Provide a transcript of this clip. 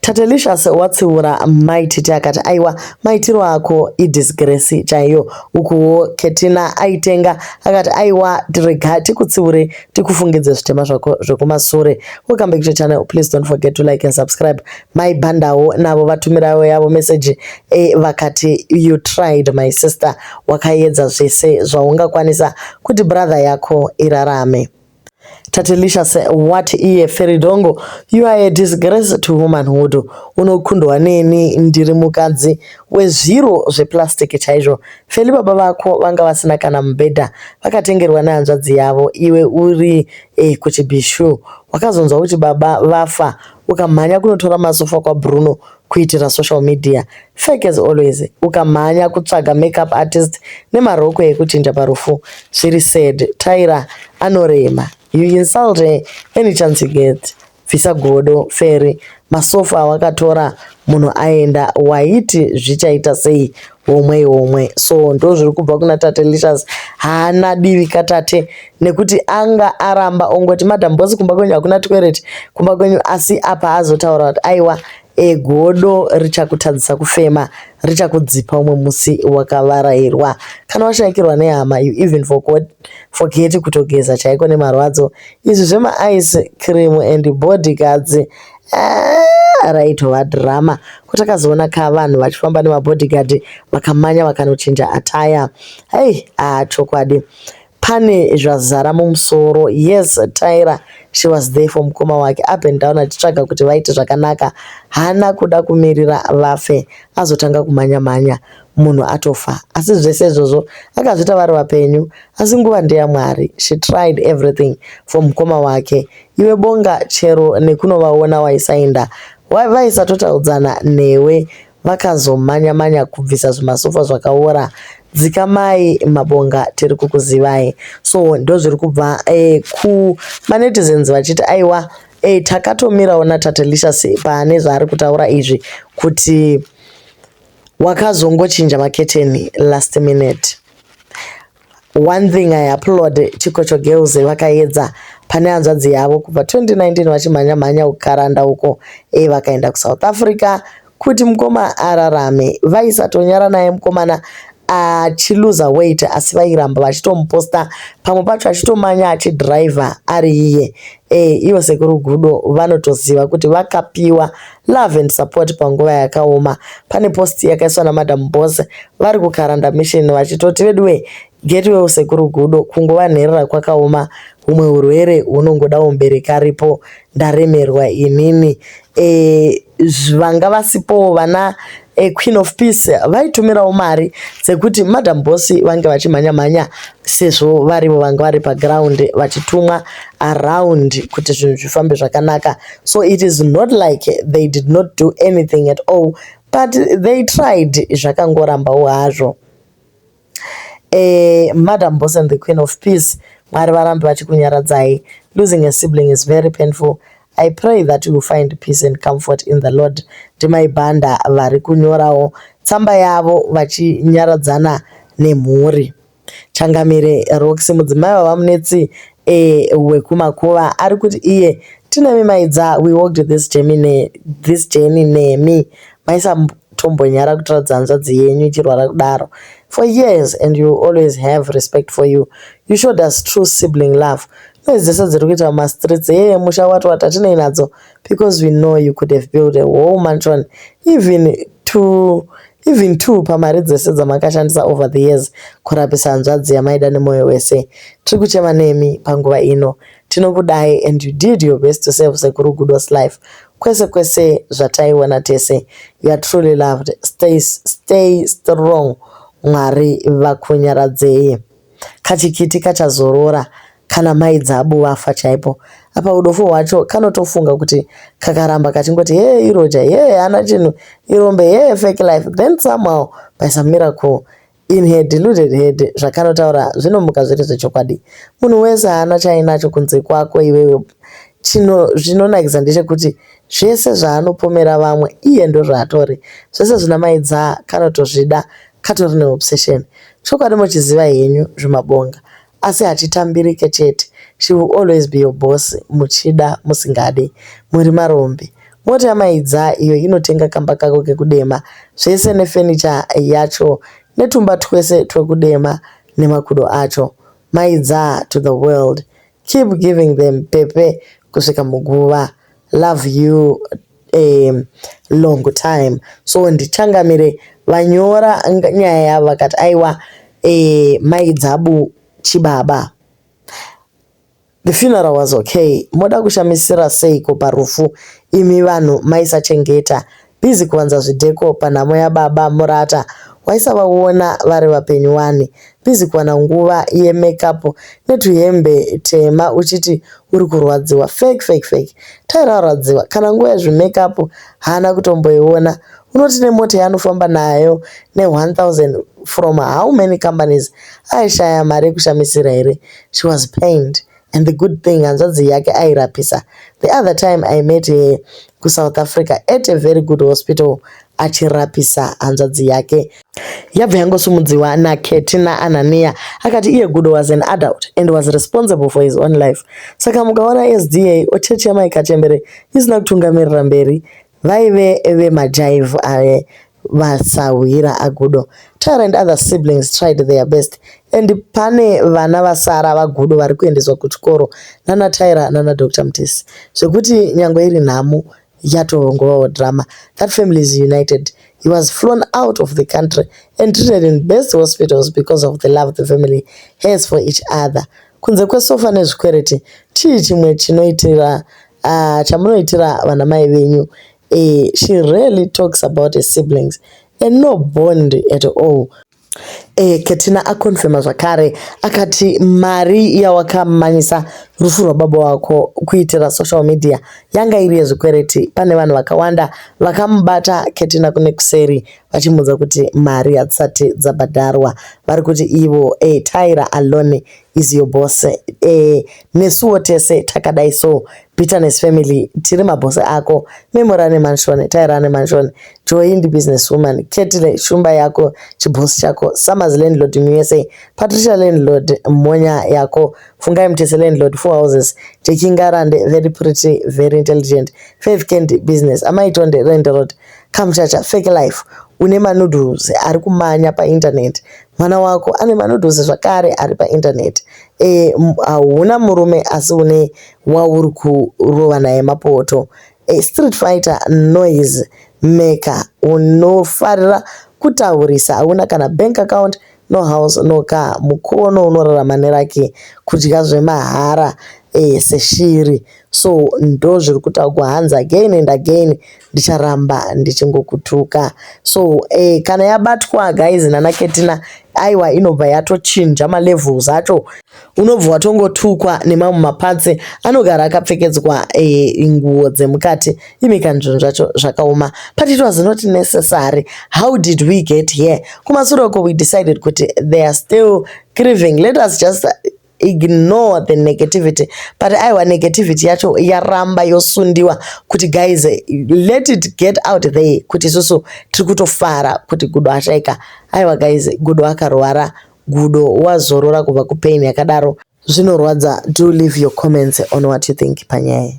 Tatelicious watsiura Mai Titi akati aiwa maitiro ako idisgrace chaiyo. Ukuwo Ketina aitenga akati aiwa rega tikutsiure tikufungidze zvitema zvako zvekumasure. Welcome back to the channel. Please don't forget to like and subscribe. Mai Bandawo navo vatumirawo yavo message vakati you tried my sister, wakaedza zvese zvaungakwanisa kuti brother yako irarame. Tatelicious what iye Feridongo, you are a disgrace to womanhood. Unokundwa neni ndiri mukadzi wezviro zveplastic chaizvo. Feli baba vako vanga vasina kana mubhedha, vakatengerwa nehanzvadzi yavo. Iwe uri kuchibhishu. Wakazonzwa kuti baba vafa ukamhanya kunotora masofa kwaBruno kuitira social media. Fake as always. Ukamhanya kutsvaga makeup artist nemaroko ekuchinja parufu. Zviri sad. Tyra anorema. You insult her any chance you get. Bvisa godo Feri. Masofa awakatora munhu aenda waiti zvichaita sei homwe homwe. So ndo zviri kubva kuna Tatelicious. Haana divi katate nekuti anga aramba ongoti Madam Boss kumba kwenyu hakuna toilet kumba kwenyu, asi apa azotaura kuti aiwa godo richakutadzisa kufema, richakudzipa umwe musi wakavarayirwa. Kana washayikirwa nehama you even forget kutogeza chaiko nemarwadzo. Izvi zvemaice cream and bodyguards raitova drama kutakazoona ka vanhu vachifamba nemabodyguard vakamanya vakanochinja attire. Hei, chokwadi pane zvazara mumusoro. Yes, Tyra, she was there for mukoma wake up and down achitsvaga kuti vaite zvakanaka. Haana kuda kumirira vafe azotanga kumhanya-mhanya munhu atofa. Asi zvese izvozvo akazviita vari vapenyu, asi nguva ndeyamwari. She tried everything for mukoma wake. Iwe bonga chero nekunovaona waisaenda, vaisatotaudzana newe vakazomhanya-mhanya kubvisa zvimasofa zvakaora. Dzikamai mabonga tiri kukuzivai. So ndozviri kubva kumanetizens vachiti aiwa takatomirawo naTatelicious pane zvaari kutaura izvi kuti wakazongochinja maketeni last minute. One thing I applaud Chikocho Girls, vakaedza pane hanzvadzi yavo kubva 2019 vachimhanya-mhanya kukaranda uko vakaenda kuSouth Africa kuti mukoma ararame. Vaisatonyara naye mukomana achiluza weight, asi vairamba vachitomuposta pamwe pacho achitomanya achidhiraivha ari iye. Ivo sekuru Gudo vanotoziva kuti vakapiwa love and support panguva yakaoma. Pane post yakaiswa naMadam Boss vari kuKaranda Mission vachitoti veduwe get well sekuru Gudo, kungova nherera kwakaoma, humwe urwere hunongodawo mubereki aripo, ndaremerwa inini. Vanga vasipowo vana Queen of Peace vaitumirawo mari dzekuti Madam Boss vange vachimhanya-mhanya sezvo varivo vanga vari paground vachitumwa around kuti zvinhu zvifambe zvakanaka. So it is not like they did not do anything at all, but they tried, zvakangorambawo hazvo. Madam Boss and the Queen of Peace, Mwari varambe vachikunyaradzai. Losing a sibling is very painful. I pray that you will find peace and comfort in the Lord. Ndimai Banda vari kunyorawo tsamba yavo vachinyaradzana nemhuri. Changamire Roxy mudzimai wavamunetsi wekumakuva ari kuti iye tinemi maidza, we walked this journey nemi, maisatombonyara kutaridza hanzvadzi yenyu ichirwara kudaro for years, and you always have respect for you. You showed us true sibling love. Noise dzese dziri kuita mumastreets ye musha wati wati hatinei nadzo because we know you could have built a whole mansion, even two pamari dzese dzamakashandisa over the years kurapisa hanzvadzi yamaida nemwoyo wese. Tiri kuchema nemi panguva ino. Tinokudai and you did your best to save sekuru Gudo's life kwese kwese zvataiona tese. You are truly loved. Stay strong. Mwari vakunyaradzei. Kachikiti kachazorora kana mai dzabu vafa chaipo. Apa udofo hwacho kanotofunga kuti kakaramba kachingoti he iroja, he haana chinhu, irombe, he fake life, then somehow by some miracle in her deluded head zvakanotaura zvinomuka zviri zvechokwadi. Munhu wese haana chainacho kunze kwako iwewe. Chino zvinonakisa ndechekuti zvese zvaanopomera vamwe iye ndozvaatori. Zvese zvina maidza kanotozvida, katori neobsession. Chokwadi muchiziva henyu zvimabonga, asi hachitambirike chete. She will always be your boss, muchida musingadi. Muri marombe. Mota yaMaidza iyo inotenga kamba kako kekudema zvese nefenicha yacho netumba twese twekudema nemakudo acho. Maidza to the world. Keep giving them pepe kusvika muguva. Love you a long time. So ndichangamire vanyora nyaya yavo vakati aiwa, Maidzabu chibaba. The funeral was okay. Moda kushamisira seiko parufu imi vanhu maisachengeta. Busy kuwanza zvidheko panhamo yababa Murata. Waisavaona vari vapenyu wani. Busy kuwana nguva yemakeup netuhembe tema uchiti uri kurwadziwa. Fake, fake, fake. Taira arwadziwa. Kana nguva yezvimakeup haana kutomboiona. Unoti nemota yaanofamba nayo ne1000 from how many companies aishaya mari yekushamisira here? She was pained. And the good thing, hanzvadzi yake airapisa. The other time I met her kuSouth Africa at a very good hospital achirapisa hanzvadzi yake. Yabva yangosumudziwa naKeti naAnania akati iye Gudo was an adult and was responsible for his own life. Saka mukaona SDA ochechi yaMai Kachembere isina kutungamirira mberi, vaive vemajaivhi aye vasahwira aGudo. Tyra and other siblings tried their best and pane vana vasara vaGudo vari kuendeswa kuchikoro nana Tyra nana Dr Mutisi zvekuti nyangwe iri nhamo yatongovawo drama. That family is united. He was flown out of the country and treated in best hospitals because of the love the family has for each other. Kunze kwesofa nezvikwereti, chii chimwe chinoitira chamunoitira vana mai venyu? She rarely talks about her siblings and no bond at all. Ketina akonfema zvakare akati mari yawakamanyisa rufu rwababa wako kuitira social media yanga iri yezvikwereti. Pane vanhu vakawanda vakamubata Ketina kune kuseri vachimuudza kuti mari hadzisati dzabhadharwa. Vari kuti ivo Tyra alone is your boss. Nesuwo tese takadai so Bitterness family tiri mabhosi ako. Memory ane mansion, Tyra ane mansion, Joy ndi business woman, Ketile shumba yako chibhosi chako, Summers landlord in USA, Patricia landlord monya yako, Fungai Mutese landlord four houses, Jackie Ngarande very pretty, very intelligent, Faith Candy business, Amaitonde landlord, Kamchacha fake life, une manudes ari kumanya painternet, mwana wako ane manudes zvakare ari painternet. Hauna murume asi une wauri kurova naye mapoto. Street fighter, noise maker, unofarira kutaurisa, hauna kana bank account, no house, no car, mukono unorarama neraki, kudya zvemahara seshiri. So ndo zviri kutaurwa hanzi again and again ndicharamba ndichingokutuka. So kana yabatwa guys nana Ketina, aiwa, inobva yatochinja malevels acho. Unobva watongotukwa nemamwe mapatsi anogara akapfekedzwa nguo dzemukati. Imika zvinhu zvacho zvakaoma, but it was not necessary. How did we get here? Kumasure uko we decided kuti they are still grieving, let us just ignore the negativity, but aiwa, negativity yacho yaramba yosundiwa kuti guys, let it get out there kuti isusu tiri kutofara kuti Gudo ashaika. Aiwa guys, Gudo akarwara. Gudo wazorora kubva kupain yakadaro. Zvinorwadza. Do leave your comments on what you think panyaya.